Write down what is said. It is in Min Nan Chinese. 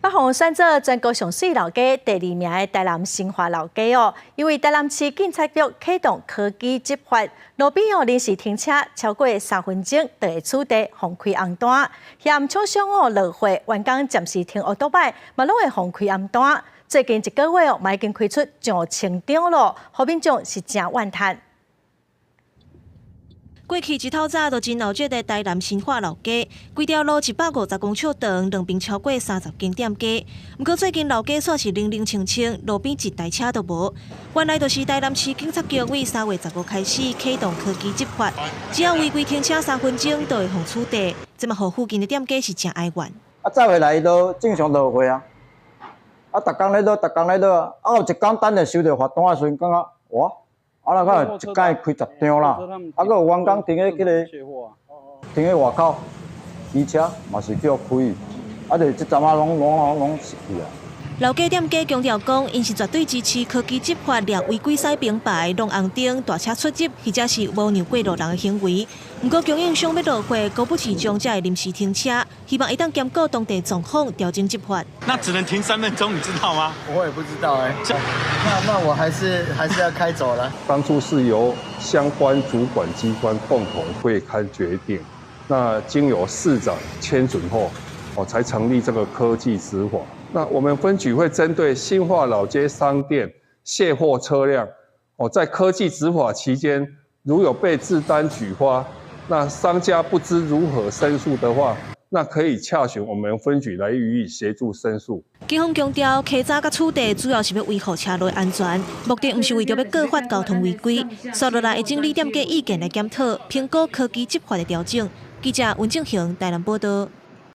北予選做全國上媠老街第二名的台南新化老街哦，因為台南市警察局啟動科技執法，路邊哦臨時停車超過3分鐘就會取締，予開紅單。嫌廠商哦落貨，員工暫時停歐多擺，嘛攏會予開紅單。最近一個月哦，嘛已經開出上千張咯，予民眾是誠怨嘆。過去一透早就真鬧熱的台南新化老街，規條路150公尺長，兩邊超過30間店家。毋過最近老街煞是冷冷清清，路邊一台車都無。原來就是台南市警察局為3月15開始啟動科技執法，只要違規停車三分鐘，就會予取締。這嘛予附近的店家是誠哀怨。啊，走下來都正常落貨啊！啊，逐工咧落，逐工咧落啊！啊，有一工等著收著罰單的時陣，感覺哇！啊，那個一工開10張啦，啊，閣有員工停咧彼個停咧外口，機車嘛是叫開，啊，就這陣仔攏失去啊。老街店家強調講，𪜶是絕對支持科技執法，掠違規駛並排、弄紅燈、大車出入，或者是無讓過路人的行為。毋過供應商欲落貨，高不市場才會臨時停車，希望會當兼顧當地狀況，調整執法。那只能停3分鐘，你知道嗎？我也不知道哎。那我還是要開走了。當初是由相關主管機關共同會勘決定，那經由市長簽准後，哦，才成立這個科技執法。那我們分局會針對新化老街商店卸貨車輛，哦，在科技執法期間，如有被制單舉發，那商家不知如何申訴的話，那可以洽詢我們分局來予以協助申訴。警方強調，稽查佮取締主要是欲維護車路安全，目的毋是為著欲告發交通違規。紲落來會整理店家意見來檢討，評估科技執法的調整。記者溫正雄台南報道。